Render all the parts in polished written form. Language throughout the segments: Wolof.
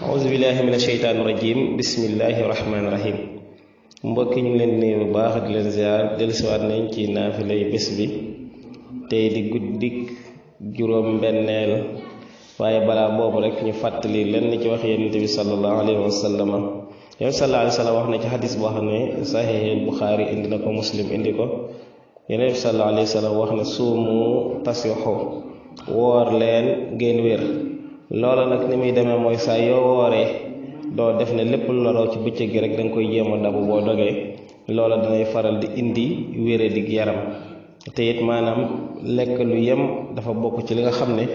auzu billahi mina sheytaani rajim bismillahi rahmaani rahim mbokki ñu ngi leen di nuyu bu baax di leen ziar dellusiwaat nañ ci naafilay bés bi tey di guddik juróom benneel waaye balaa boobu rek ñu fàttali lenn ci wax yonent bi sallallahu alayhi wa sallam yow sallallahu alayhi wa sallam wax na ci xadis boo xam ne sahih Buxaari indi na ko Muslim indi ko yonent bi sallallahu alayhi wa sallam wax ne suumu tasixu woor leen ngeen wér loola nag ni muy demee mooy saa yoo wooree doo def ne lépp lu la raw ci bëccëg gi rek da nga koy jéem a dabu boo dogee loola danay faral di indi wére dig yaram te it maanaam lekk lu yem dafa bokk ci li nga xam ne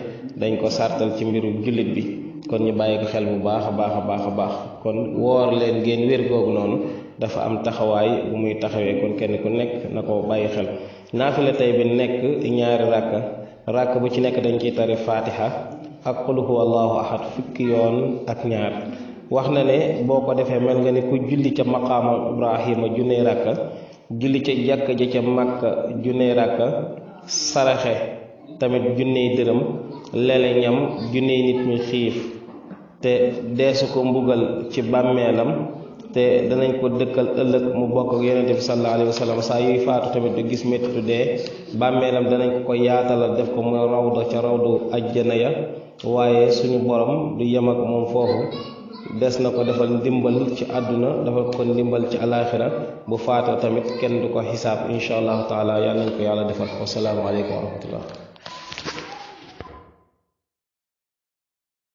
dañ ko sartal ci mbiru jullit bi kon ñu bàyyi ko xel bu baax a baax a baax a baax kon woor leen ngeen wér googu noonu dafa am taxawaay bu muy taxawee kon kenn ku nekk na ko bàyyi xel naafila tey bi nekk ñaari ràkk bu ci nekk dañ ciy tari fatiha ak qul huwa allahu ahad fukki yoon ak ñaar wax na ne boo ko defee mel nga ne ku julli ca maqaama ibrahima junney ràkka julli ca jàkk ja ca màkka junney ràkka saraxe tamit junney dërëm lele ñam junney nit ñu xiif te deesu ko mbugal ci bàmmeelam te danañ ko dëkkal ëllëg mu bokk ak yonente bi sallallahu alayhi wa sallam saa yuy faatu tamit du gis méttitu dee bàmmeelam danañ ko yaatalal def ko muy rawda ca rawdu ajjana ya waaye suñu borom du yem ak moom foofu des na ko defal ndimbal ci àdduna defal ko ndimbal ci alaaxira bu faatoo tamit kenn du ko xisaab insha allahu taala yàlla nañ ko yàlla defal wasalaamu aleykum wa rahmatullah